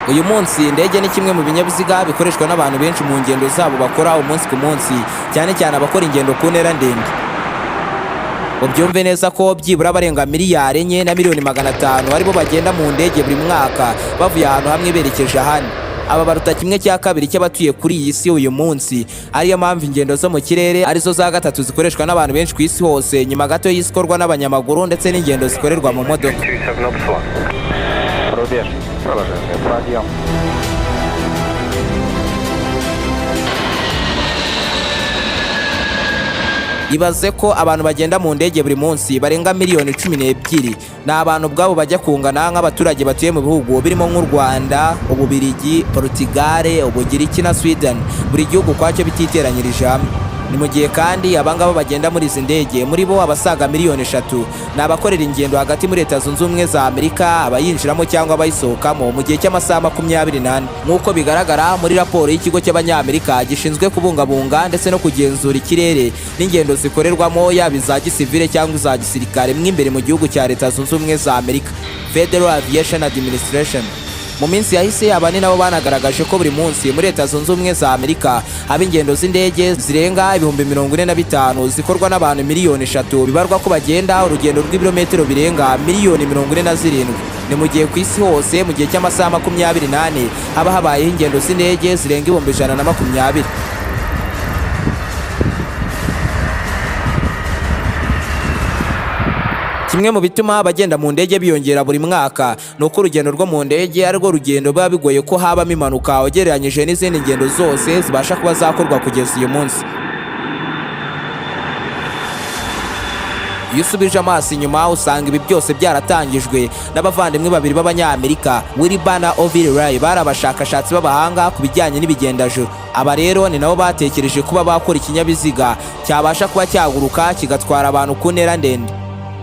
Uyu munsi indege ni kimwe mu binyabiziga bikoreshwa n'abantu benshi mu ngendo zabo bakora umunsi ku munsi, cyane cyane abakora ingendo ku ntera ndende. Ubyumve neza ko byibura abarenga 4,5 miliyari aribo bagenda mu ndege buri mwaka, bavuye ahantu hamwe berekeje ahandi. Aba baruta 1/2 cy'abatuye kuri iyi si uyu munsi, ariyo mpamvu ingendo zo mu kirere arizo za gatatu zikoreshwa n'abantu benshi ku isi hose, nyuma gato y'izikorwa n'abanyamaguru ndetse n'ingendo zikorerwa mu modoka. 27 knots. Рубеж. Продолжение. Подъем. Ibaze ko abantu bagenda mu ndege buri munsi barenga miliyoni 12. Ni abantu ubwabo bajya kungana nk'abaturage batuye mu bihugu birimo nk'u Rwanda, Ububirigi, Portugal, Ubugiriki na Sweden, buri gihugu ukwacyo bititeranyirije hamwe. Ni mu gihe kandi abangaba bagenda muri izi ndege, muri bo abasaga miliyoni 3 ni abakorera ingendo hagati muri Leta Zunze Ubumwe za Amerika, abayinjiramo cyangwa abayisohokamo mu gihe cy'amasaha 24, nk'uko bigaragara muri raporo y'ikigo cy'Abanyamerika gishinzwe kubungabunga ndetse no kugenzura ikirere n'ingendo zikorerwamo, yaba iza gisivile cyangwa iza gisirikare mo imbere mu gihugu cya Leta Zunze Ubumwe za Amerika, Federal Aviation Administration. Mu minsi yahise, aba ni nabo banagaragaje ko buri munsi muri Leta Zunze Ubumwe za Amerika haba ingendo z'indege zirenga 45,000 zikorwa n'abantu miliyoni 3, bibarwa ko bagenda urugendo rw'ibirometero birenga miliyoni 47. Ni mu gihe ku isi hose mu gihe cy'amasaha 24 haba habayeho ingendo z'indege zirenga 120,000. Kimwe mu bituma abagenda mu ndege biyongera buri mwaka ni uko urugendo rwo mu ndege ari rwo rugendo biba bigoye ko habamo impanuka, ugereranyije n'izindi ngendo zose zibasha kuba zakorwa kugeza uyu munsi. Iyo usubije amaso inyuma, usanga ibi byose byaratangijwe n'abavandimwe babiri b'Abanyamerika, Wilbur na Orville Wright. Bari abashakashatsi b'abahanga ku bijyanye n'ibigendajuru. Aba rero ni nabo batekereje kuba bakora ikinyabiziga cyabasha kuba cyaguruka, kigatwara abantu ku ntera ndende.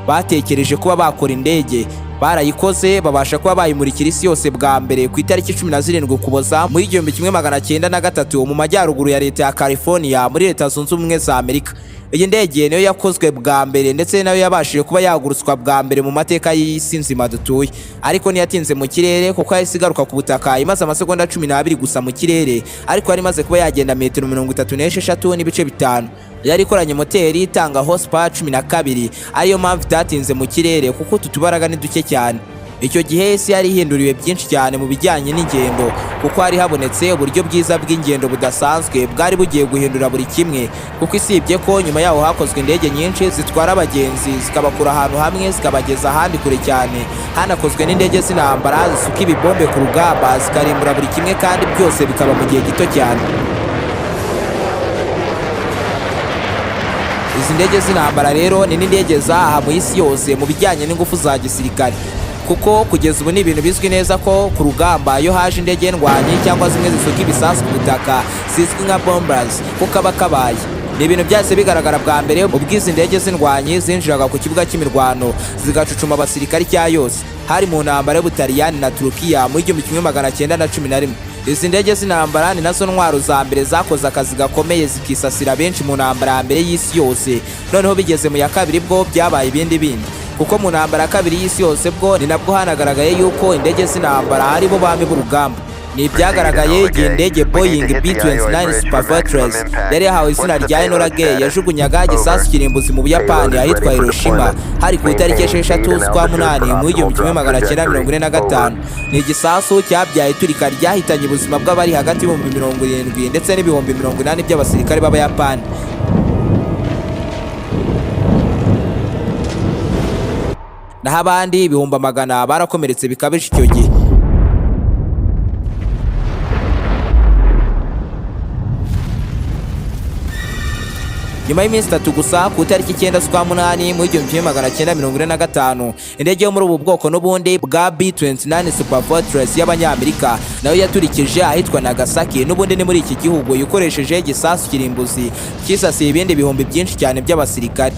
Batekereje kuba bakora indege, barayikoze, babasha kuba bayimurikira isi yose bwa mbere ku itariki 17 Ukuboza muri 1903 mu majyaruguru ya leta ya California muri Leta Zunze Ubumwe za Amerika. Iyi ndege niyo yakozwe bwa mbere, ndetse nayo yabashije kuba yagurutswa bwa mbere mu mateka y'isi nzima dutuye, ariko ntiyatinze mu kirere kuko yahise igaruka ku butaka imaze amasegonda 12 gusa mu kirere, ariko yari imaze kuba yagenda metero 36.5. Yari ikoranye moteri itanga horsepower 12, ariyo mpamvu itatinze mu kirere, kuko utu tubaraga ni duke cyane. Icyo gihe isi yari ihinduriwe byinshi cyane mu bijyanye n'ingendo, kuko hari habonetse uburyo bwiza bw'ingendo budasanzwe bwari bugiye guhindura buri kimwe, kuko isibye ko nyuma yaho hakozwe indege nyinshi zitwara abagenzi, zikabakura ahantu hamwe zikabageza ahandi kure cyane, hanakozwe n'indege z'intambara zisuka ibibombe ku rugamba, zikarimbura buri kimwe, kandi byose bikaba mu gihe gito cyane. Izi ndege z'intambara rero ni n'indege zaha mu isi yose mu bijyanye n'ingufu za gisirikare, kuko kugeza ubu ni ibintu bizwi neza ko ku rugamba iyo haje indege ndwanyi cyangwa zimwe zisuka ibisasu ku butaka zizwi nka bombers, ko kaba kabaye. Ni ibintu byahise bigaragara bwa mbere ubwo izi ndege z'indwanyi zinjiraga ku kibuga cy'imirwano, zigacucuma abasirikari cya yose. Hari mu ntambara y'Ubutaliyani na Turukiya muri 1911. Izi ndege z'intambara ni nazo ntwaro za mbere zakoze akazi gakomeye, zikisasira benshi mu ntambara ya mbere y'isi yose. Noneho bigeze mu ya kabiri bwo byabaye ibindi bindi, kuko mu ntambara ya kabiri y'isi yose bwo ni nabwo hanagaragaye yuko indege z'intambara ari bo bami b'urugamba. Ni ibyagaragaye igihe indege Boeing B-29 Superfortress yari yahawe izina rya Enola Gay yajugunyaga igisasu kirimbuzi mu Buyapani ahitwa Hiroshima. Hari ku itariki 6 z'ukwa munani mu 1945. Ni igisasu cyabyaye iturika ryahitanye ubuzima bw'abari hagati y'ibihumbi 70 ndetse n'ibihumbi 80 by'abasirikare b'Abayapani, naho abandi ibihumbi amagana barakomeretse bikabije icyo gihe. Nyuma y'iminsi 3 gusa, ku itariki 9 z'ukwa munani muri 1945, indege yo muri ubu bwoko n'ubundi bwa B-29 Superfortress y'Abanyamerika nayo yaturikije ahitwa Nagasaki, n'ubundi ni muri iki gihugu, ikoresheje igisasu kirimbuzi cyisasiye ibindi bihumbi byinshi cyane by'abasirikare.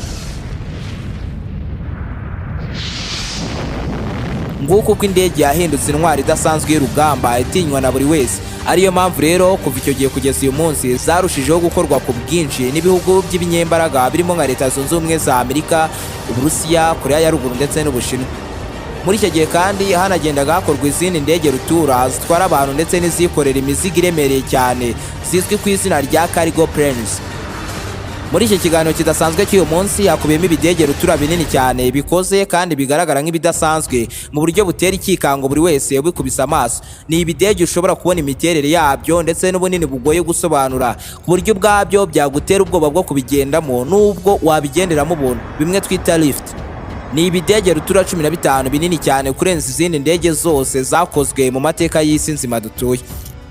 Nguko uko indege yahindutse intwari idasanzwe y'urugamba itinywa na buri wese. Ariyo mpamvu rero kuva icyo gihe kugeza uyu munsi zarushijeho gukorwa ku bwinshi n'ibihugu by'ibinyembaraga birimo nka Leta Zunze Ubumwe za Amerika, Uburusiya, Korea ya Ruguru ndetse n'Ubushinwa. Muri icyo gihe kandi hanagendaga hakorwa izindi ndege rutura zitwara abantu ndetse n'izikorera imizigo iremereye cyane zizwi ku izina rya cargo planes. Muri iki kiganiro kidasanzwe cy'uyu munsi hakubiyemo ibidege rutura binini cyane bikoze kandi bigaragara nk'ibidasanzwe mu buryo butera ikikango buri wese ubikubise amaso. Ni ibidege ushobora kubona imiterere yabyo ndetse n'ubunini bugoye gusobanura, ku buryo ubwabyo byagutera ubwoba bwo kubigendamo n'ubwo wabigenderamo ubuntu, bimwe twita lift. Ni ibidege rutura 15 binini cyane kurenza izindi ndege zose zakozwe mu mateka y'isi nzima dutuye.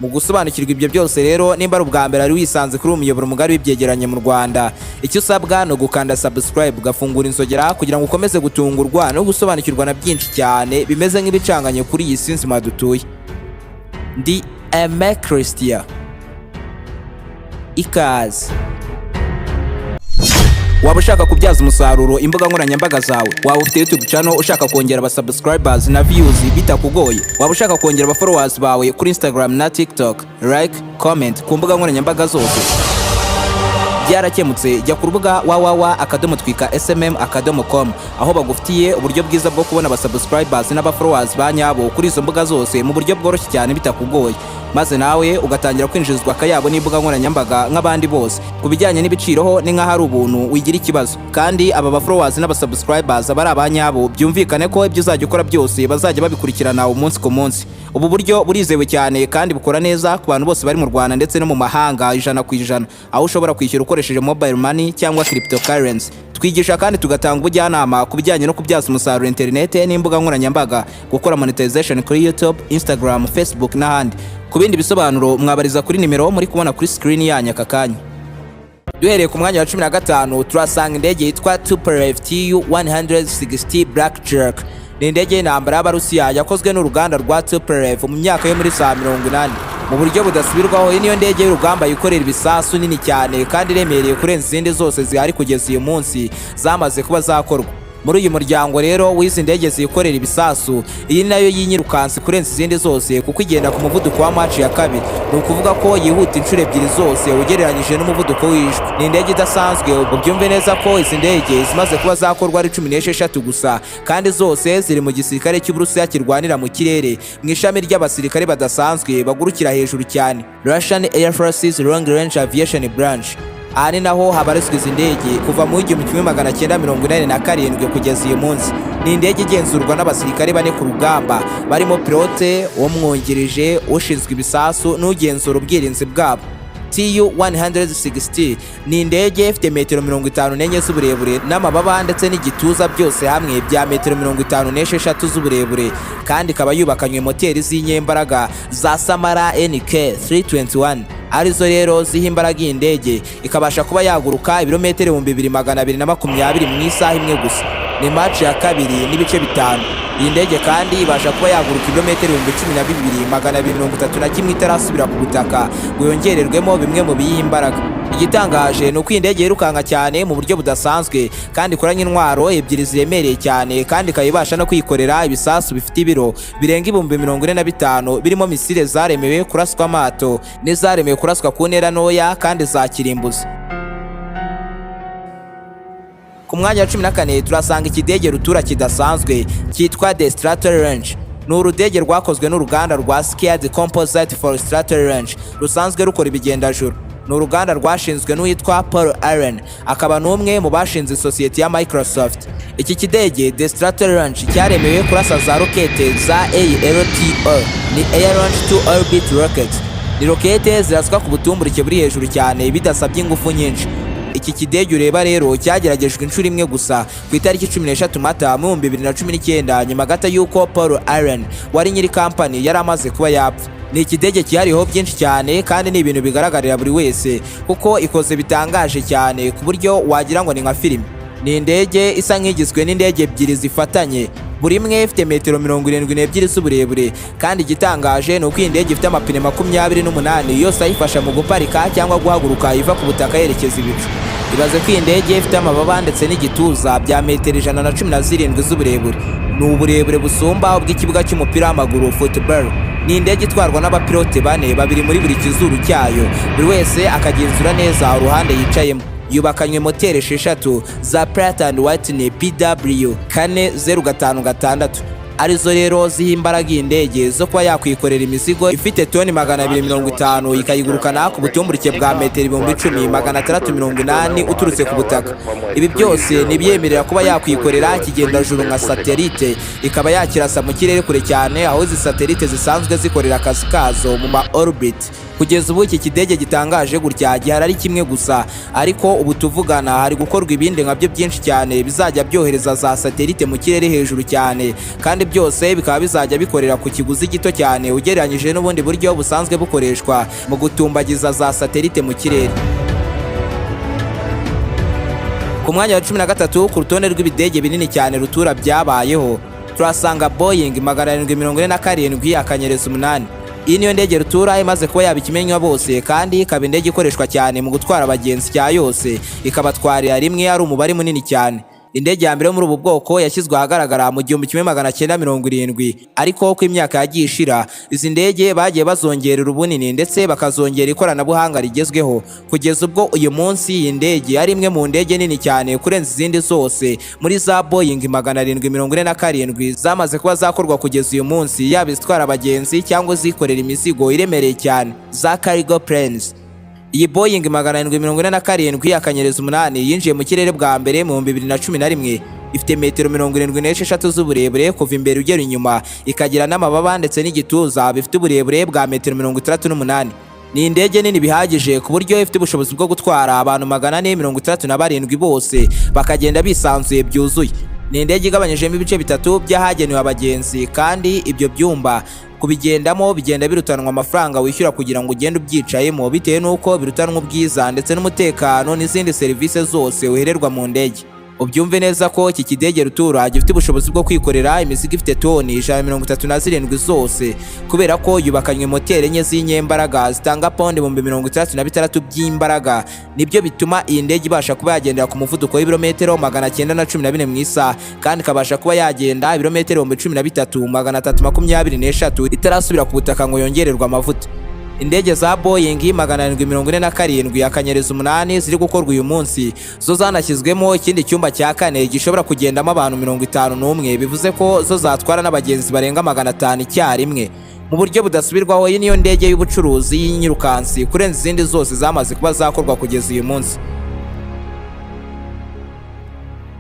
Mu gusobanukirwa ibyo byose rero, nimba ari ubwa mbere ari wisanze kuri uyu muyoboro mugari w'ibyegeranyo mu Rwanda, icyo usabwa ni ugukanda subscribe, ugafungura inzogera kugira ngo ukomeze gutungurwa no gusobanukirwa na byinshi cyane bimeze nk'ibicanganye kuri iyi si nzima dutuye. Ndi Aime Christian, ikaze. Waba ushaka kubyaza umusaruro imbuga nkoranyambaga zawe? Waba ufite YouTube channel ushaka kongera aba subscribers na views bitakugoye? Waba ushaka kongera aba followers bawe kuri Instagram na TikTok, like, comment ku mbuga nkoranyambaga zose? Byarakemutse. Jya ku rubuga www.twikasmm.com, aho bagufitiye uburyo bwiza bwo kubona aba subscribers n'aba followers ba nyabo kuri izo mbuga zose mu buryo bworoshye cyane bitakugoye, maze nawe ugatangira kwinjizwa akayabo n'imbuga nkoranyambaga nk'abandi bose. Ku bijyanye n'ibiciro ho ni nk'aho ari ubuntu, wigira ikibazo. Kandi aba ba followers n'aba subscribers aba ari abanyabo, byumvikane ko ibyo uzajya ukora byose bazajya babikurikirana umunsi ku munsi. Ubu buryo burizewe cyane kandi bukora neza ku bantu bose bari mu Rwanda ndetse no mu mahanga 100%, aho ushobora kwishyura ukoresheje mobile money cyangwa cryptocurrency. Twigisha kandi tugatanga ubujyanama ku bijyanye no kubyaza umusaruro interinete n'imbuga nkoranyambaga, gukora monetization kuri YouTube, Instagram, Facebook n'ahandi. Ku bindi bisobanuro mwabariza kuri nimero muri kubona kuri screen yanyu aka kanya. Duhereye ku mwanya wa 15, turasanga indege yitwa Tupolev Tu 160 Blackjack. Ni indege y'intambara y'Abarusiya yakozwe n'uruganda rwa Tupolev mu myaka yo muri za 80 mu buryo budasubirwaho. Iyi niyo ndege y'urugamba yikorera ibisasu nini cyane kandi iremereye kurenza izindi zose zihari kugeza uyu munsi zamaze kuba zakorwa. Muri uyu muryango rero w'izi ndege zikorera ibisasu, iyi ni nayo y'inyirukansi kurenza izindi zose, kuko igenda ku muvuduko wa Mach ya 2, ni ukuvuga ko yihuta inshuro ebyiri zose ugereranyije n'umuvuduko w'ijwi. Ni indege idasanzwe. Ubyumve neza ko izi ndege zimaze kuba zakorwa ari 16 gusa, kandi zose ziri mu gisirikare cy'Uburusiya kirwanira mu kirere, mu ishami ry'abasirikare badasanzwe bagurukira hejuru cyane, Russian Air Forces Long Range Aviation Branch. Aha ni naho habarizwa izi ndege kuva mu 1987 kugeza uyu munsi. Ni indege igenzurwa n'abasirikare bane ku rugamba, barimo pilote, umwungirije, ushinzwe ibisasu n'ugenzura ubwirinzi bwabo. TU 160 ni indege ifite metero 54 z'uburebure n'amababa ndetse n'igituza byose hamwe bya metero 56 z'uburebure, kandi ikaba yubakanywe moteri z'inyembaraga za Samara NK 321, arizo rero ziha imbaraga iyi ndege, ikabasha kuba yaguruka ibirometero 2220 mu isaha imwe gusa, ni Mach ya 2.5. Iyi ndege kandi ibasha kuba yaguruka ibirometero 12,231 itarasubira ku butaka ngo yongererwemo bimwe mu biyiha imbaraga. Igitangaje ni uko iyi ndege yirukanka cyane mu buryo budasanzwe kandi ikoranye intwaro ebyiri ziremereye cyane, kandi ikaba ibasha no kwikorera ibisasu bifite ibiro birenga 45,000, birimo misile zaremewe kuraswa amato n'izaremewe kuraswa ku ntera ntoya kandi za kirimbuzi. Ku mwanya wa 14 turasanga ikidege rutura kidasanzwe cyitwa The Stratolaunch. Ni urudege rwakozwe n'uruganda rwa Scared Composite for Stratolaunch rusanzwe rukora ibigendajuru. Ni uruganda rwashinzwe n'uwitwa Paul Allen, akaba n'umwe mu bashinze isosiyete ya Microsoft. Iki kidege The Stratolaunch cyaremewe kurasa za rokete za ALTO, ni Air Launch to Orbit Rocket. Ni rokete ziraswa ku butumburuke buri hejuru cyane bidasabye ingufu nyinshi. Iki kidege ureba rero cyageragejwe inshuro imwe gusa ku itariki 13 Mata mu 2019, nyuma gato y'uko Paul Allen wari nyiri kampani yari amaze kuba yapfa. Ni ikidege cyihariyeho byinshi cyane, kandi ni ibintu bigaragarira buri wese kuko ikoze bitangaje cyane ku buryo wagira ngo ni nka filime. Ni indege isa nk'igizwe n'indege ebyiri zifatanye, buri imwe ifite metero 72 z'uburebure. Kandi igitangaje ni uko iyi ndege ifite amapine 28 yose ayifasha mu guparika cyangwa guhaguruka iva ku butaka yerekeza ibicu. Ibaze ko iyi ndege ifite amababa ndetse n'igituza bya metero 117 z'uburebure, ni uburebure busumba ubw'ikibuga cy'umupira w'amaguru, football. Ni indege itwarwa n'abapilote bane, babiri muri buri kizuru cyayo, buri wese akagenzura neza uruhande yicayemo. Yubakanywe moteri esheshatu za Pratt and Whitney PW 4056. Arizo rero ziha imbaraga iyi ndege zo kuba yakwikorera imizigo ifite toni 250, ikayigurukana ku butumburuke bwa metero 10,680 uturutse ku butaka. Ibi byose ni ibyemerera kuba yakwikorera ikigendajuru nka satelite, ikaba yakirasa mu kirere kure cyane, aho izi satelite zisanzwe zikorera akazi kazo mu ma orbit. Kugeza ubu iki kidege gitangaje gutya gihari ari kimwe gusa, ariko ubu tuvugana hari gukorwa ibindi nkabyo byinshi cyane bizajya byohereza za satelite mu kirere hejuru cyane, kandi byose bikaba bizajya bikorera ku kiguzi gito cyane ugereranyije n'ubundi buryo busanzwe bukoreshwa mu gutumbagiza za satelite mu kirere. Ku mwanya wa 13 ku rutonde rw'ibidege binini cyane rutura byabayeho, turasanga Boeing 747-8. Iyi niyo ndege rutura imaze kuba yaba ikimenywa bose, kandi ikaba indege ikoreshwa cyane mu gutwara abagenzi cya yose, ikabatwarira rimwe ari umubare munini cyane. Indege ya mbere yo muri ubu bwoko yashyizwe ahagaragara mu 1970, ariko uko imyaka yagiye ishira, izi ndege bagiye bazongerera ubunini ndetse bakazongera ikoranabuhanga rigezweho, kugeza ubwo uyu munsi iyi ndege ari imwe mu ndege nini cyane kurenza izindi zose muri za Boeing 747 zamaze kuba zakorwa kugeza uyu munsi, yaba izitwara abagenzi cyangwa izikorera imizigo iremereye cyane za cargo planes. Iyi Boeing 747-8 yinjiye mu kirere bwa mbere mu 2011. Ifite metero 76 z'uburebure kuva imbere ugera inyuma, ikagira n'amababa ndetse n'igituza bifite uburebure bwa metero 68. Ni indege nini bihagije ku buryo ifite ubushobozi bwo gutwara abantu 467 bose bakagenda bisanzuye byuzuye. Ni indege igabanyijemo ibice bitatu by'ahagenewe abagenzi, kandi ibyo byumba kubigendamo bigenda birutanwa amafaranga wishyura kugira ngo ugende ubyicayemo, bitewe n'uko birutanwa ubwiza ndetse n'umutekano n'izindi serivisi zose uhererwa mu ndege. Ubyumve neza ko iki kidege rutura gifite ubushobozi bwo kwikorera imizigo ifite toni 137 zose, kubera ko yubakanywe moteri enye z'inyembaraga zitanga pound 66,000 by'imbaraga. Nibyo bituma iyi ndege ibasha kuba yagendera ku muvuduko w'ibirometero 914 mu isaha, kandi ikabasha kuba yagenda ibirometero 13,323 itarasubira ku butaka ngo yongererwe amavuta. Indege za Boeing 747-8 ziri gukorwa uyu munsi zo zanashyizwemo ikindi cyumba cya kane gishobora kugendamo abantu 51, bivuze ko zo zatwara n'abagenzi barenga 500 icyarimwe mu buryo budasubirwaho. Iyi niyo ndege y'ubucuruzi y'inyirukansi kurenza izindi zose zamaze kuba zakorwa kugeza uyu munsi.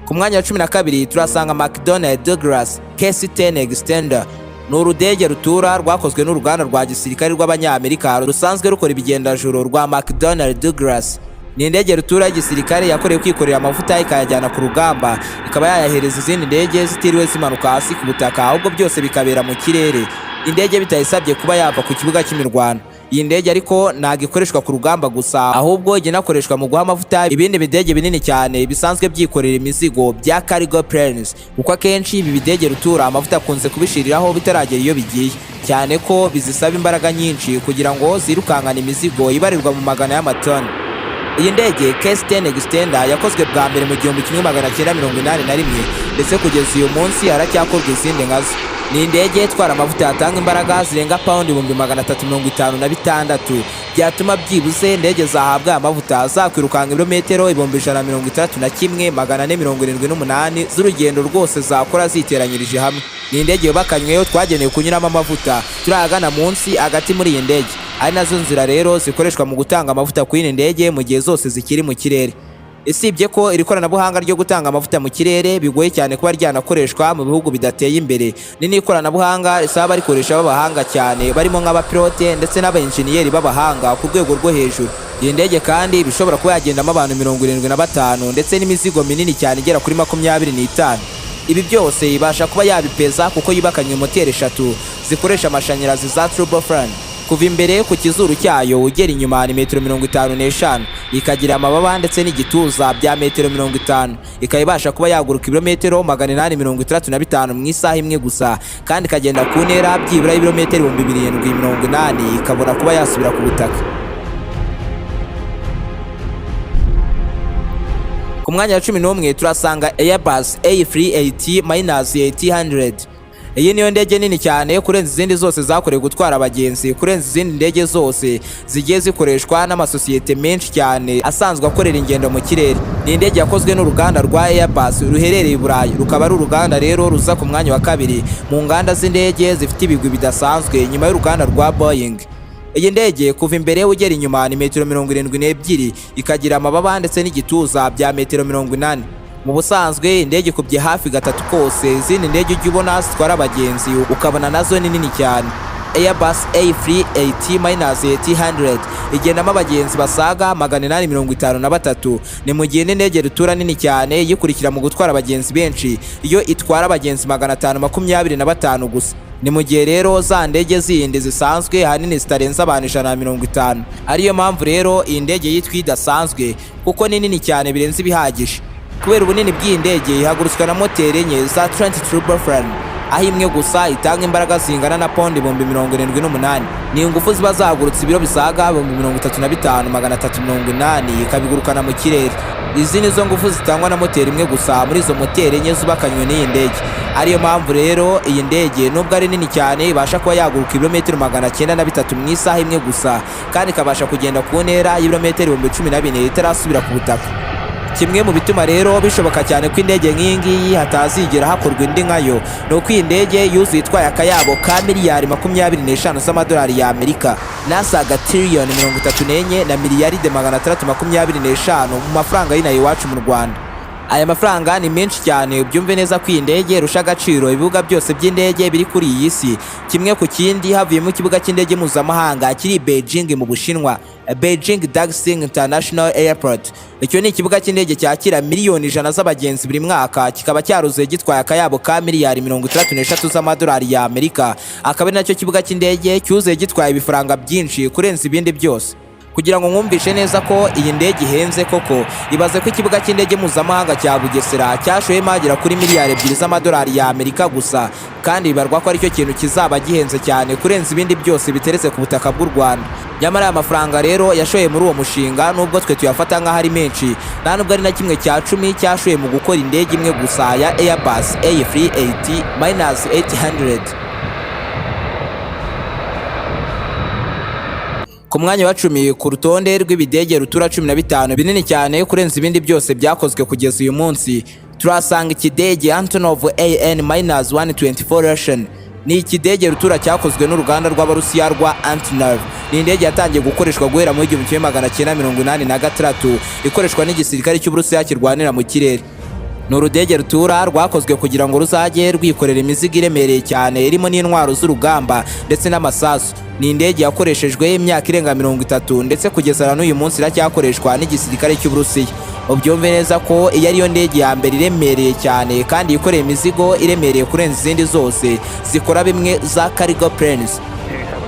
Ku mwanya wa 12 turasanga McDonnell Douglas KC-10 Extender. Ni urudege rutura rwakozwe n'uruganda rwa gisirikare rw'Abanyamerika rusanzwe rukora ibigendajuru rwa McDonnell Douglas. Ni indege rutura y'igisirikare yakorewe kwikorera amavuta ikayajyana ku rugamba, ikaba yayahereza izindi ndege zitiriwe zimanuka hasi ku butaka, ahubwo byose bikabera mu kirere, indege bitayisabye kuba yava ku kibuga cy'imirwano. Iyi ndege ariko ntabwo ikoreshwa ku rugamba gusa, ahubwo ijya inakoreshwa mu guha amavuta ibindi bidege binini cyane bisanzwe byikorera imizigo bya cargo planes, kuko akenshi ibi bidege rutura amavuta akunze kubishiriraho bitaragera iyo bigiye, cyane ko bizisaba imbaraga nyinshi kugira ngo zirukankane imizigo ibarirwa mu magana y'amatoni. Iyi ndege KC-10 Extender yakozwe bwa mbere mu 1981, ndetse kugeza uyu munsi haracyakorwa izindi nkazo. Ni indege itwara amavuta yatanga imbaraga zirenga pound 356,000, byatuma byibuze indege zahabwa aya mavuta zakwirukanka ibirometero 161,478 z'urugendo rwose zakora ziteranyirije hamwe. Ni indege yubakanyweho twagenewe kunyuramo amavuta turi ahagana munsi hagati muri iyi ndege, ari nazo nzira rero zikoreshwa mu gutanga amavuta ku yindi ndege mu gihe zose zikiri mu kirere. Usibye ko iri koranabuhanga ryo gutanga amavuta mu kirere bigoye cyane kuba ryanakoreshwa mu bihugu bidateye imbere, ni n'ikoranabuhanga risaba abarikoresha b'abahanga cyane, barimo nk'abapilote ndetse n'abayenjeniyeri b'abahanga ku rwego rwo hejuru. Iyi ndege kandi iba ishobora kuba yagendamo abantu 75 ndetse n'imizigo minini cyane igera kuri 25. Ibi byose ibasha kuba yabipeza kuko yubakanywe moteri eshatu zikoresha amashanyarazi za turbofan. Kuva imbere ku kizuru cyayo ugera inyuma ni metero 55, ikagira amababa ndetse n'igituza bya metero 50, ikaba ibasha kuba yaguruka ibirometero 865 mu isaha imwe gusa, kandi ikagenda ku ntera byibura y'ibirometero 7,080, ikabona kuba yasubira ku butaka. Ku mwanya wa 11 turasanga Airbus A380-800. Iyi niyo ndege nini cyane kurenza izindi zose zakorewe gutwara abagenzi, kurenza izindi ndege zose zigiye zikoreshwa n'amasosiyete menshi cyane asanzwe akorera ingendo mu kirere. Ni indege yakozwe n'uruganda rwa Airbus ruherereye i Burayi, rukaba ari uruganda rero ruza ku mwanya wa kabiri mu nganda z'indege zifite ibigwi bidasanzwe nyuma y'uruganda rwa Boeing. Iyi ndege kuva imbere ugera inyuma ni metero 72, ikagira amababa ndetse n'igituza bya metero 80. Mu busanzwe indege ikubye hafi gatatu kose izindi ndege ujya ubona zitwara abagenzi, ukabona nazo ni nini cyane. Airbus A380-800 igendamo abagenzi basaga 853. Ni mu gihe n'indege rutura nini cyane yikurikira mu gutwara abagenzi benshi, iyo itwara abagenzi 525 gusa. Ni mu gihe rero za ndege zindi zisanzwe ahanini zitarenze abantu 150. Ariyo mpamvu rero iyi ndege yitwa idasanzwe, kuko ni nini cyane birenze ibihagije. Kubera ubunini bw'iyi ndege, ihagurutswa na moteri enye za Trent Turbofan, aho imwe gusa itanga imbaraga zingana na pound 78,000. Ni ingufu ziba zahagurutse ibiro bisaga 35,380, ikabigurukana mu kirere. Izi nizo ngufu zitangwa na moteri imwe gusa muri izo moteri enye zubakanywe n'iyi ndege. Ariyo mpamvu rero iyi ndege, nubwo ari nini cyane, ibasha kuba yaguruka ibirometero 903 mu isaha imwe gusa, kandi ikabasha kugenda ku ntera y'ibirometero 14,000 itarasubira ku butaka. Kimwe mu bituma rero bishoboka cyane ko indege nk'iyi ngiyi hatazigera hakorwa indi nkayo, ni uko iyi ndege yuzuye itwaye akayabo ka miliyari 25 z'amadolari y'Amerika, n'asaga tiriyoni 34 na miliyaride 625 mu mafaranga y'inaha iwacu mu Rwanda. Aya mafaranga ni menshi cyane. Ubyumve neza ko iyi ndege irusha agaciro ibibuga byose by'indege biri kuri iyi si kimwe ku kindi, havuyemo ikibuga cy'indege mpuzamahanga kiri i Beijing mu Bushinwa, Beijing Daxing International Airport. Icyo ni ikibuga cy'indege cyakira miliyoni 100 z'abagenzi buri mwaka, kikaba cyaruzuye gitwaye akayabo ka miliyari 63 z'amadolari y'Amerika, akaba ari nacyo kibuga cy'indege cyuzuye gitwaye ibifaranga byinshi kurenza ibindi byose. Kugira ngo mwumvishe neza ko iyi ndege ihenze koko, ibaze ko ikibuga cy'indege mpuzamahanga cya Bugesera cyashoyemo agera kuri miliyari 2 z'amadolari y'Amerika gusa, kandi bibarwa ko aricyo kintu kizaba gihenze cyane kurenza ibindi byose biteretse ku butaka bw'u Rwanda. Nyamara aya mafaranga rero yashoye muri uwo mushinga, nubwo twe tuyafata nk'aho ari menshi, nta nubwo ari na kimwe cya cumi cyashoye mu gukora indege imwe gusa ya Airbus A380-800. Ku mwanya wa 10 ku rutonde rw'ibidege rutura 15 binini cyane kurenza ibindi byose byakozwe kugeza uyu munsi, turasanga ikidege Antonov AN-124 Russian. Ni ikidege rutura cyakozwe n'uruganda rw'Abarusiya rwa Antonov. Ni indege yatangiye gukoreshwa guhera muri 1986, ikoreshwa n'igisirikare cy'Uburusiya kirwanira mu kirere. Ni urudege rutura rwakozwe kugira ngo ruzajye rwikorera imizigo iremereye cyane, irimo n'intwaro z'urugamba ndetse n'amasasu. Ni indege yakoreshejwe imyaka irenga 30, ndetse kugeza na n'uyu munsi iracyakoreshwa n'igisirikare cy'Uburusiya. Ubyumve neza ko iyi ariyo ndege ya mbere iremereye cyane kandi yikoreye imizigo iremereye kurenza izindi zose zikora bimwe za cargo planes.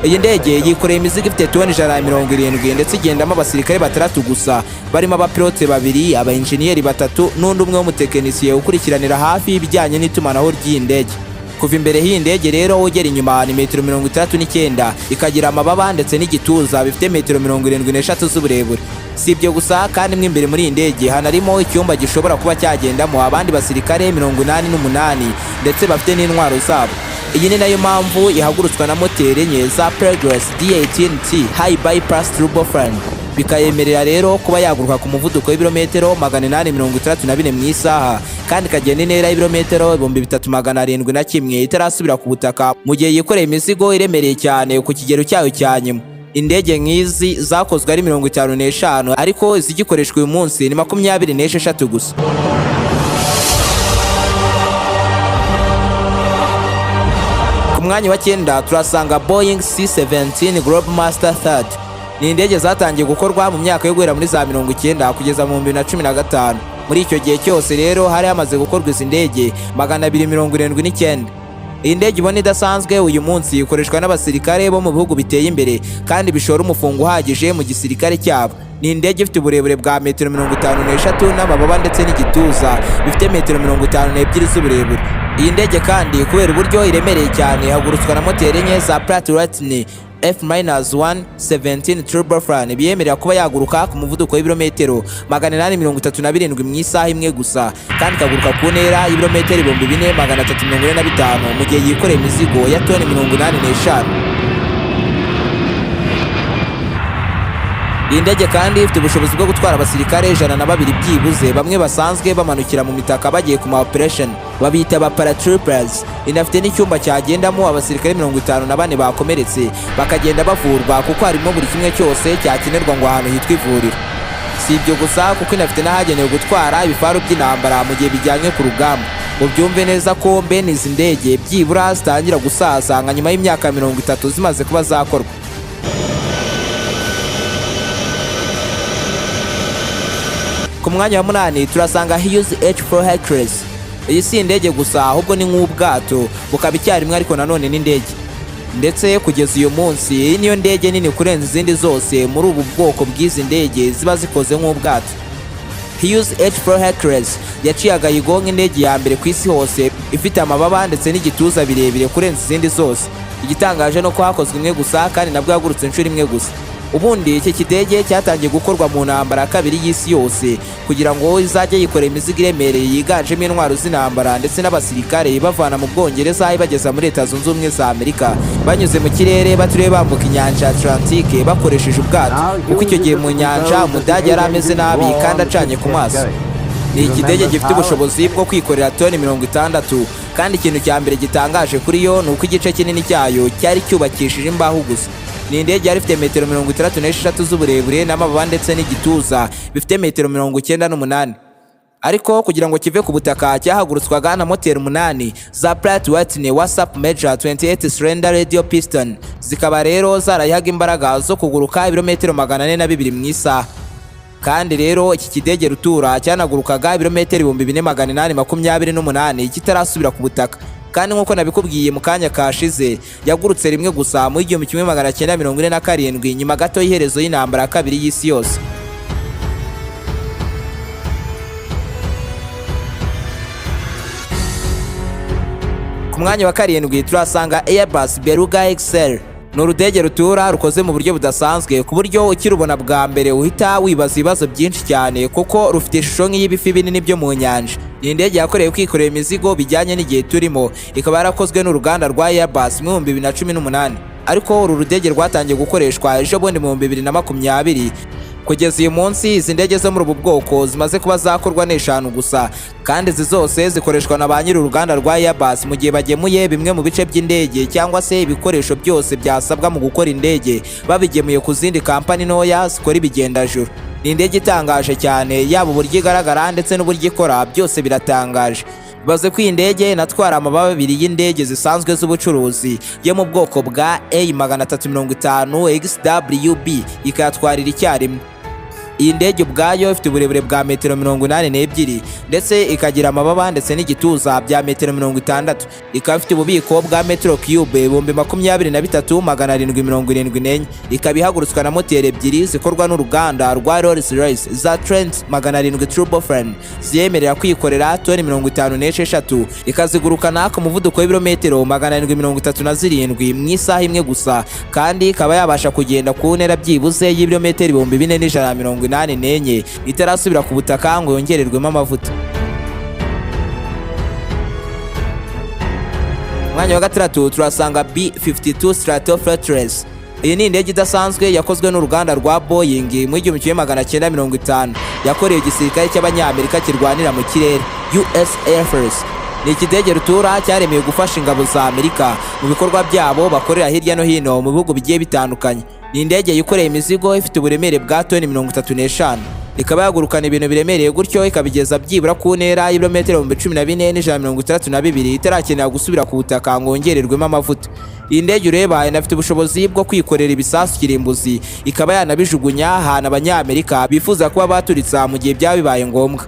Iyi ndege yikoreye imizigo ifite toni 170, ndetse igendamo abasirikare batandatu gusa, barimo abapilote babiri, abainjeniyeri batatu n'undi umwe w'umutekinisiye ukurikiranira hafi ibijyanye n'itumanaho ry'iyi ndege. Kuva imbere y'iyi ndege rero ugera inyuma ni metero 69, ikagira amababa ndetse n'igituza bifite metero 73 z'uburebure. Si ibyo gusa kandi, mo imbere muri iyi ndege hanarimo icyumba gishobora kuba cyagendamo abandi basirikare 88, ndetse bafite n'intwaro zabo. Iyi ni nayo mpamvu ihagurutswa na moteri enye za Peerless D18T High Bypass Turbofan, bikayemerera rero kuba yaguruka ku muvuduko w'ibirometero 864 mu isaha, kandi ikagenda intera y'ibirometero 3701 itarasubira ku butaka, mu gihe yikoreye imizigo iremereye cyane ku kigero cyayo cya nyuma. Indege nk'izi zakozwe ari 55, ariko izigikoreshwa uyu munsi ni 26 gusa. Ku mwanya wa cyenda turasanga Boeing C-17 Globemaster Third. Ni indege zatangiye gukorwa mu myaka yo guhera muri za 90 kugeza mu 2015. Muri icyo gihe cyose rero hari hamaze gukorwa izi ndege 279. Iyi ndege ubona idasanzwe uyu munsi ikoreshwa n'abasirikare bo mu bihugu biteye imbere kandi bishora umufungo uhagije mu gisirikare cyabo. Ni indege ifite uburebure bwa metero 53 n'amababa ndetse n'igituza bifite metero 52 z'uburebure. Iyi ndege kandi, kubera uburyo iremereye cyane, ihagurutswa na moteri enye za Pratt Whitney F-117 turbofan, biyemerera kuba yaguruka ku muvuduko w'ibirometero 837 mu isaha imwe gusa, kandi ikaguruka ku ntera y'ibirometero 4345 mu gihe yikoreye imizigo ya toni 85. Iyi ndege kandi ifite ubushobozi bwo gutwara abasirikare 102 byibuze, bamwe basanzwe bamanukira mu mitaka bagiye ku ma operation, babita ba paratroopers. Inafite n'icyumba cyagendamo abasirikare 54 bakomeretse bakagenda bavurwa, kuko harimo buri kimwe cyose cyakenerwa ngo ahantu hitwa ivuriro. Si ibyo gusa, kuko inafite n'ahagenewe gutwara ibifaru by'intambara mu gihe bijyanywe ku rugamba. Ubyumve neza ko bene izi ndege byibura zitangira gusaza nka nyuma y'imyaka 30 zimaze kuba zakorwa. Ku mwanya wa munani turasanga Hughes H4 Hercules. Iyi si indege gusa, ahubwo ni nk'ubwato bukaba icyarimwe, ariko nanone n'indege. Ndetse kugeza uyu munsi iyi niyo ndege nini kurenza izindi zose muri ubu bwoko bw'izi ndege ziba zikoze nk'ubwato. Hughes H4 Hercules yaciye agahigo nk'indege ya mbere ku isi hose ifite amababa ndetse n'igituza birebire kurenza izindi zose. Igitangaje ni uko hakozwe imwe gusa, kandi nabwo yagurutse inshuro imwe gusa. Ubundi iki kidege cyatangiye gukorwa mu ntambara ya kabiri y'isi yose kugira ngo izajye yikorera imizigo iremereye yiganjemo intwaro z'intambara ndetse n'abasirikare, ibavana mu Bwongereza ibageza muri Leta Zunze Ubumwe za Amerika banyuze mu kirere, baturiye bambuka inyanja ya Atlantique bakoresheje ubwato, kuko icyo gihe mu nyanja Umudage yari ameze nabi kandi acanye ku maso. Ni ikidege gifite ubushobozi bwo kwikorera toni 60, kandi ikintu cya mbere gitangaje kuri yo ni uko igice kinini cyayo cyari cyubakishije imbaho gusa. Ni indege yari ifite metero 66 z'uburebure n'amababa ndetse n'igituza bifite metero 98. Ariko kugira ngo kive ku butaka cyahagurutswaga na moteri umunani za Pratt Whitney Wasp Major 28 cylinder radial piston, zikaba rero zarayihaga imbaraga zo kuguruka ibirometero 402 mu isaha. Kandi rero iki kidege rutura cyanagurukaga ibirometero 4828 kitarasubira ku butaka. Kandi nk'uko nabikubwiye mu kanya kashize, yagurutse rimwe gusa mu 1947, nyuma gato y'iherezo y'intambara ya kabiri y'isi yose. Ku mwanya wa karindwi turasanga Airbus Beluga XL. Ni urudege rutura rukoze mu buryo budasanzwe, ku buryo ukirubona bwa mbere uhita wibaza ibibazo byinshi cyane, kuko rufite ishusho nk'iy'ibifi binini byo mu nyanja. Ni indege yakorewe kwikorera imizigo bijyanye n'igihe turimo, ikaba yarakozwe n'uruganda rwa Airbus mu 2018. Ariko uru rudege rwatangiye gukoreshwa ejo bundi mu 2020. Kugeza uyu munsi izi ndege zo muri ubu bwoko zimaze kuba zakorwa ni eshanu gusa, kandi izi zose zikoreshwa na ba nyiri uruganda rwa Airbus mu gihe bagemuye bimwe mu bice by'indege cyangwa se ibikoresho byose byasabwa mu gukora indege, babigemuye ku zindi kampani ntoya zikora ibigendajuru. Ni indege itangaje cyane, yaba uburyo igaragara ndetse n'uburyo ikora, byose biratangaje. Baze ko iyi ndege inatwara amababa abiri y'indege zisanzwe z'ubucuruzi yo mu bwoko bwa A350 XWB, ikayatwarira icyarimwe. Iyi ndege ubwayo ifite uburebure bwa metero 82, ndetse ikagira amababa ndetse n'igituza bya metero 60. Ikaba ifite ububiko bwa metero cube 23,774. Ikaba ihagurutswa na moteri ebyiri zikorwa n'uruganda rwa Rolls Royce za Trent 700 turbofan, ziyemerera kwikorera toni 56, ikazigurukana ku muvuduko w'ibirometero 737 mu isaha imwe gusa, kandi ikaba yabasha kugenda ku ntera byibuze y'ibirometero 4184 itarasubira ku butaka ngo yongererwemo amavuta. Umwanya wa gatandatu turasanga B52 Stratofortress. Iyi ni indege idasanzwe yakozwe n'uruganda rwa Boeing mu 1950, yakorewe igisirikare cy'Abanyamerika kirwanira mu kirere, US Air Force. Ni ikidege rutura cyaremewe gufasha ingabo za Amerika mu bikorwa byabo bakorera hirya no hino mu bihugu bigiye bitandukanye. Ni indege yikoreye imizigo ifite uburemere bwa toni 35, ikaba yagurukana ibintu biremereye gutyo ikabigeza byibura ku ntera y'ibirometero 14,162 itarakenera gusubira ku butaka ngo yongererwemo amavuta. Iyi ndege ureba inafite ubushobozi bwo kwikorera ibisasu kirimbuzi, ikaba yanabijugunya ahantu Abanyamerika bifuza kuba baturitsa mu gihe byaba bibaye ngombwa.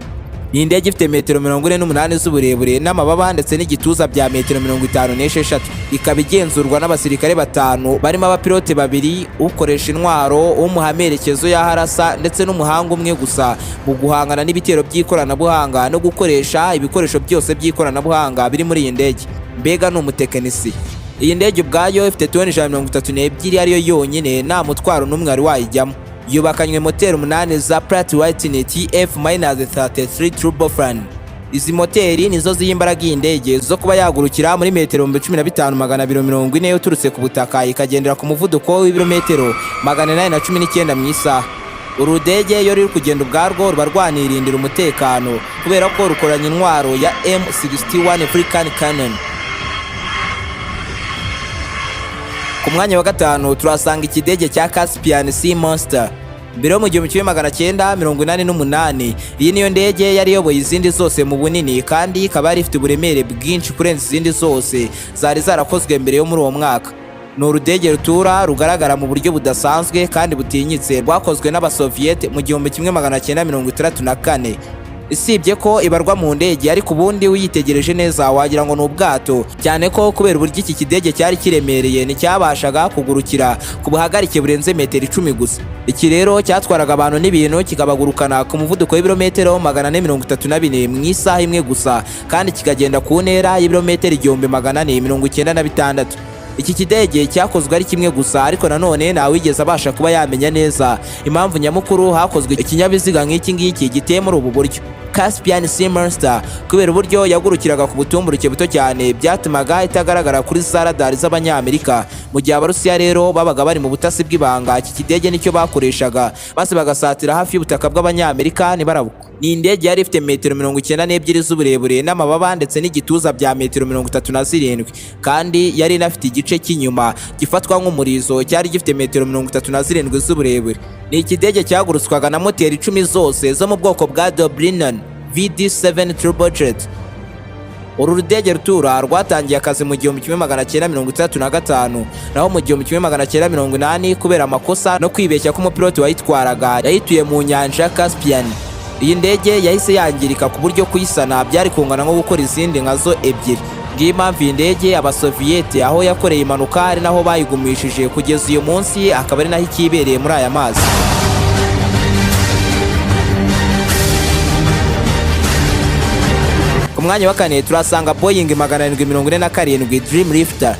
Ni indege ifite metero 48 z'uburebure n'amababa ndetse n'igituza bya metero 56, ikaba igenzurwa n'abasirikare batanu barimo abapilote babiri, ukoresha intwaro, umuha amerekezo y'aho arasa, ndetse n'umuhanga umwe gusa mu guhangana n'ibitero by'ikoranabuhanga no gukoresha ibikoresho byose by'ikoranabuhanga biri muri iyi ndege. Mbega ni umutekinisiye. Iyi ndege ubwayo ifite toni 132 ariyo yonyine, nta mutwaro n'umwe wari wayijyamo. Yubakanywe moteri umunani za Pratt Whitney TF-33 turbofan. Izi moteri nizo ziha imbaraga iyi ndege zo kuba yagurukira muri metero 15,240 uturutse ku butaka, ikagendera ku muvuduko w'ibirometero 819 mu isaha. Uru rudege iyo ruri kugenda ubwarwo ruba rwanirindira umutekano kubera ko rukoranye intwaro ya M61 Vulcan Cannon. Ku mwanya wa gatanu turasanga ikidege cya Caspian Sea Monster. Mbere yo mu 1988, iyi niyo ndege yari iyoboye izindi zose mu bunini, kandi ikaba yari ifite uburemere bwinshi kurenza izindi zose zari zarakozwe mbere yo muri uwo mwaka. Ni urudege rutura rugaragara mu buryo budasanzwe kandi butinyitse, rwakozwe n'Abasoviyete mu 1964. Isibye ko ibarwa mu ndege, ariko ubundi uyitegereje neza wagira ngo ni ubwato, cyane ko kubera uburyo iki kidege cyari kiremereye nticyabashaga kugurukira ku buhagarike burenze metero 10 gusa. Iki rero cyatwaraga abantu n'ibintu, kikabagurukana ku muvuduko w'ibirometero 434 mu isaha imwe gusa, kandi kikagenda ku ntera y'ibirometero 1496. Iki kidege cyakozwe ari kimwe gusa, ariko nanone ntawigeze abasha kuba yamenya neza impamvu nyamukuru hakozwe ikinyabiziga nk'iki ngiki giteye muri ubu buryo. Caspian Sea Monster, kubera uburyo yagurukiraga ku butumburuke buto cyane, byatumaga itagaragara kuri za radari z'Abanyamerika. Mu gihe Abarusiya rero babaga bari mu butasi bw'ibanga, iki kidege nicyo bakoreshaga, maze bagasatira hafi y'ubutaka bw'Abanyamerika ntibarabuka. Ni indege yari ifite metero 92 z'uburebure n'amababa ndetse n'igituza bya metero 37, kandi yari inafite igice cy'inyuma gifatwa nk'umurizo cyari gifite metero 37 z'uburebure. Ni ikidege cyagurutswaga na moteri 10 zose zo mu bwoko bwa Dobrynin VD7 turbojet. Uru rudege rutura rwatangiye akazi mu 1965, naho mu 1980, kubera amakosa no kwibeshya k'umupiloti wayitwaraga, yayituye mu nyanja ya Caspian. Iyi ndege yahise yangirika ku buryo kuyisana byari kungana nko gukora izindi nkazo ebyiri. Ngiyi impamvu iyi ndege Abasoviyete aho yakoreye impanuka ari naho bayigumishije kugeza uyu munsi, akaba ari naho ikibereye muri aya mazi. Ku mwanya wa kane turasanga Boeing 747 Dreamlifter.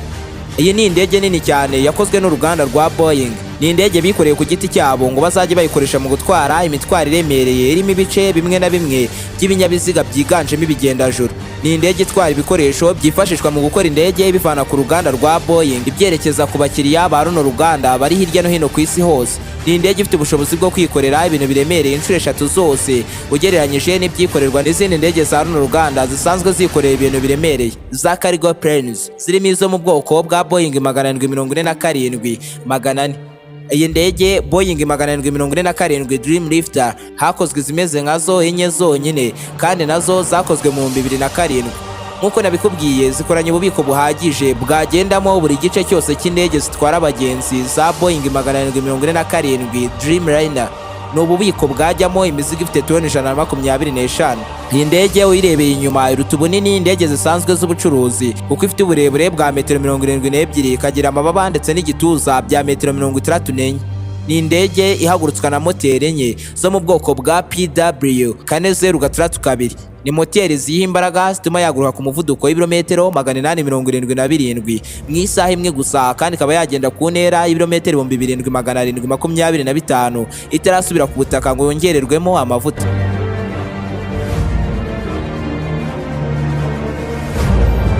Iyi ni indege nini cyane yakozwe n'uruganda rwa Boeing. Ni indege bikoreye ku giti cyabo ngo bazajye bayikoresha mu gutwara imitwaro iremereye irimo ibice bimwe na bimwe by'ibinyabiziga byiganjemo ibigendajuru. Ni indege itwara ibikoresho byifashishwa mu gukora indege ibivana ku ruganda rwa Boeing ibyerekeza ku bakiriya ba runo ruganda bari hirya no hino ku isi hose. Ni indege ifite ubushobozi bwo kwikorera ibintu biremereye inshuro eshatu zose ugereranyije n'ibyikorerwa n'izindi ndege za runo ruganda zisanzwe zikorera ibintu biremereye za cargo planes, zirimo izo mu bwoko bwa Boeing 747 400. Iyi ndege Boeing 747 Dreamlifter hakozwe izimeze nkazo enye zonyine, kandi nazo zakozwe mu 2007. Nk'uko nabikubwiye, zikoranye ububiko buhagije bwagendamo buri gice cyose cy'indege zitwara abagenzi za Boeing 747 Dreamliner. Ni ububiko bwajyamo imizigo ifite toni 125. Iyi ndege uyirebeye inyuma iruta ubunini indege zisanzwe z'ubucuruzi, kuko ifite uburebure bwa metero 72, ikagira amababa ndetse n'igituza bya metero 64. Ni indege ihagurutswa na moteri enye zo mu bwoko bwa PW 4062. Ni moteri ziyiha imbaraga zituma yaguruka ku muvuduko w'ibirometero 877 mu isaha imwe gusa, kandi ikaba yagenda ku ntera y'ibirometero 7725 itarasubira ku butaka ngo yongererwemo amavuta.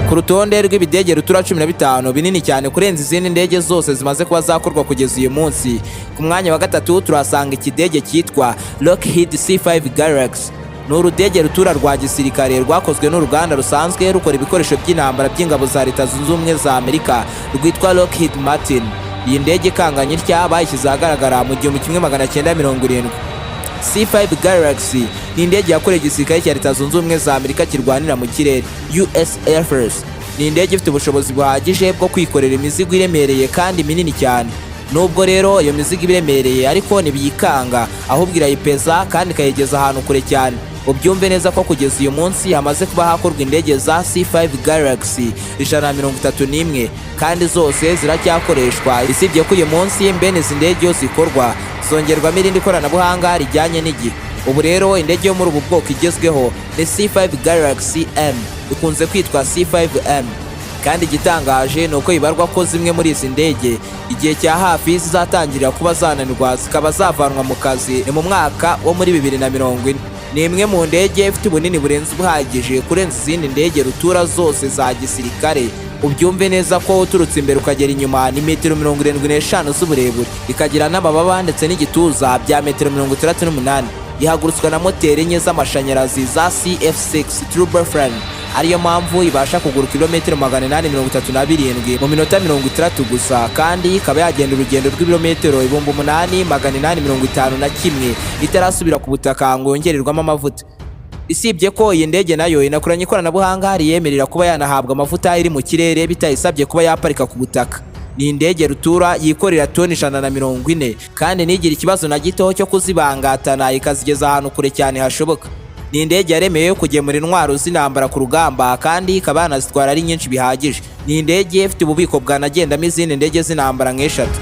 Ku rutonde rw'ibidege rutura 15 binini cyane kurenza izindi ndege zose zimaze kuba zakorwa kugeza uyu munsi, ku mwanya wa gatatu turasanga ikidege cyitwa Lockheed C5 Galaxy. Ni urudege rutura rwa gisirikare rwakozwe n'uruganda rusanzwe rukora ibikoresho by'intambara by'ingabo za Leta Zunze Ubumwe za Amerika rwitwa Lockheed Martin. Iyi ndege ikanganye itya bayishyize ahagaragara mu 1970. C5 Galaxy ni indege yakoreye igisirikare cya Leta Zunze Ubumwe za Amerika kirwanira mu kirere US Air Force. Ni indege ifite ubushobozi buhagije bwo kwikorera imizigo iremereye kandi minini cyane. Nubwo rero iyo mizigo iba iremereye, ariko ntibiyikanga, ahubwo irayipeza kandi ikayigeza ahantu kure cyane. Ubyumve neza ko kugeza uyu munsi hamaze kuba hakorwa indege za C5 Galaxy 131, kandi zose ziracyakoreshwa, isibye ko uyu munsi mbene izi ndege iyo zikorwa zongerwamo irindi koranabuhanga rijyanye n'igihe. Ubu rero indege yo muri ubu bwoko igezweho ni C5 Galaxy M, ikunze kwitwa C5M. Kandi igitangaje ni uko bibarwa ko zimwe muri izi ndege igihe cya hafi zizatangirira kuba zananirwa, zikaba zavanwa mu kazi, ni mu mwaka wo muri 2040. Ni imwe mu ndege ifite ubunini burenze ubuhagije kurenza izindi ndege rutura zose za gisirikare. Ubyumve neza ko uturutse imbere ukagera inyuma ni metero 75 z'uburebure, ikagira n'amababa ndetse n'igituza bya metero 68. Ihagurutswa na moteri enye z'amashanyarazi za CF6 turbofan, ariyo mpamvu ibasha kuguruka ibirometero 837 mu minota 60 gusa, kandi ikaba yagenda urugendo rw'ibirometero 8851 itarasubira ku butaka ngo yongererwamo amavuta. Isibye ko iyi ndege nayo inakoranye ikoranabuhanga riyemerera kuba yanahabwa amavuta iri mu kirere bitayisabye kuba yaparika ku butaka. Ni indege rutura yikorera toni 140, kandi ntigire ikibazo na gito cyo kuzibangatana, ikazigeza ahantu kure cyane hashoboka. Ni indege yaremewe kugemura intwaro z'intambara ku rugamba, kandi ikaba yanazitwara ari nyinshi bihagije. Ni indege ifite ububiko bwanagendamo izindi ndege z'intambara nk'eshatu.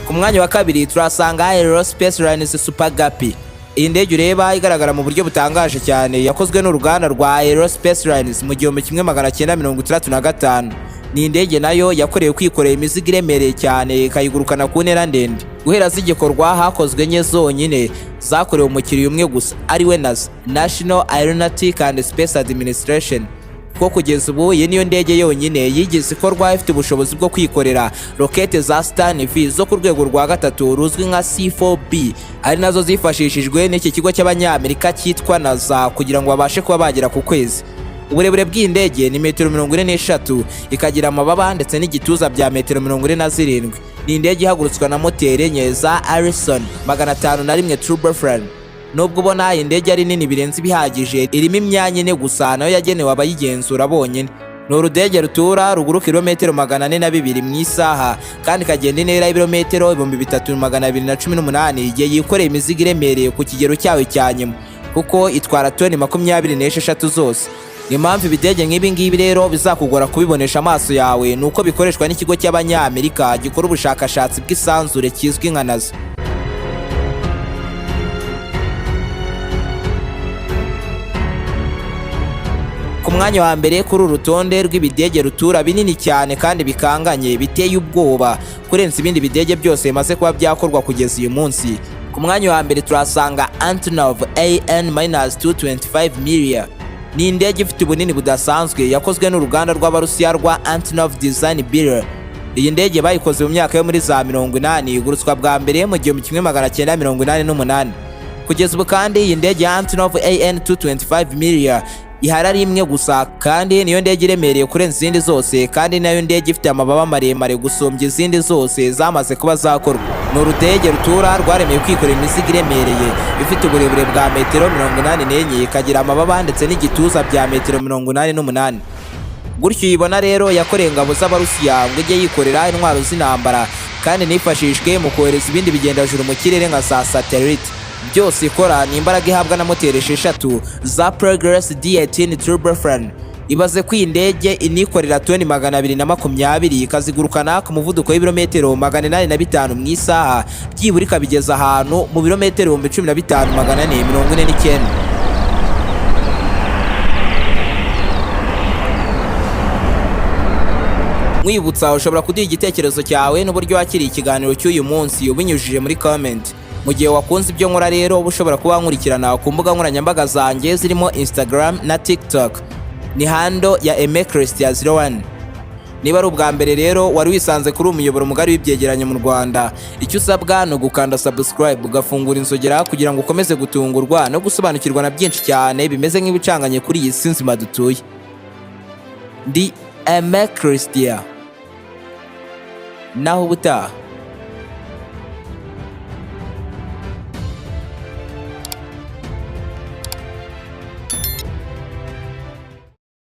Ku mwanya wa kabiri turasanga Aerospace Lines Super Guppy. Iyi ndege ureba igaragara mu buryo butangaje cyane yakozwe n'uruganda rwa Aerospace Lines mu 1965. Ni indege nayo yakorewe kwikorera imizigo iremereye cyane, ikayigurukana ku ntera ndende. Guhera zigikorwa hakozwe enye zonyine zakorewe umukiriya umwe gusa, ariwe NASA, National Aeronautic and Space Administration, ko kugeza ubu iyi niyo ndege yonyine yigeze ikorwa ifite ubushobozi bwo kwikorera rokete za Saturn V zo ku rwego rwa gatatu ruzwi nka C4B, ari nazo zifashishijwe n'iki kigo cy'Abanyamerika cyitwa NASA kugira ngo babashe kuba bagera ku kwezi. Uburebure bw'iyi ndege ni metero 43, ikagira amababa ndetse n'igituza bya metero 47. Ni indege ihagurutswa na moteri enye za Allison 501 turbofan. Nubwo ubona iyi ndege ari nini birenze ibihagije, irimo imyanya ine gusa, nayo yagenewe abayigenzura bonyine. Ni urudege rutura ruguruka ibirometero 402 mu isaha, kandi ikagenda intera y'ibirometero 3218 igihe yikoreye imizigo iremereye ku kigero cyayo cya nyuma, kuko itwara toni 26 zose. Impamvu ibidege nk'ibi ngibi rero bizakugora kubibonesha amaso yawe ni uko bikoreshwa n'ikigo cy'Abanyamerika gikora ubushakashatsi bw'isanzure kizwi nka NASA. Ku mwanya wa mbere kuri uru rutonde rw'ibidege rutura binini cyane kandi bikanganye, biteye ubwoba kurenza ibindi bidege byose bimaze kuba byakorwa kugeza uyu munsi, ku mwanya wa mbere turasanga Antonov AN-225 Mriya. Ni indege ifite ubunini budasanzwe yakozwe n'uruganda rw'Abarusiya rwa Antonov Design Bureau. Iyi ndege bayikoze mu myaka yo muri za 80, igurutswa bwa mbere mu 1988. Kugeza ubu kandi iyi ndege ya Antonov AN-225 Mriya ihari ari imwe gusa, kandi niyo ndege iremereye kurenza izindi zose, kandi nayo ndege ifite amababa maremare gusumbya izindi zose zamaze kuba zakorwa. Ni urudege rutura rwaremewe kwikorera imizigo iremereye, ifite uburebure bwa metero 84, ikagira amababa ndetse n'igituza bya metero 88. Gutyo uyibona rero yakoreye ingabo z'Abarusiya ngo ijye yikorera intwaro z'intambara, kandi nifashishwe mu kohereza ibindi bigendajuru mu kirere nka za satellite. Byose ikora ni imbaraga ihabwa na moteri esheshatu za Progress D18 turbofan. Ibaze ko iyi ndege inikorera toni 220, ikazigurukana ku muvuduko w'ibirometero 805 mu isaha, byibura ikabigeza ahantu mu birometero 15,449. Mwibutsa, ushobora kuduha igitekerezo cyawe n'uburyo wakiriye ikiganiro cy'uyu munsi ubinyujije muri comment. Mu gihe wakunze ibyo nkora rero, uba ushobora kuba wankurikirana ku mbuga nkoranyambaga zanjye zirimo Instagram na TikTok, ni handle ya Aime Christian 01. Niba ari ubwa mbere rero wari wisanze kuri umuyoboro mugari w'ibyegeranyo mu Rwanda, icyo usabwa ni ugukanda subscribe, ugafungura inzogera kugira ngo ukomeze gutungurwa no gusobanukirwa na byinshi cyane bimeze nk'ibicanganye kuri iyi si nzima dutuye. Ndi Aime Christian, naho ubutaha.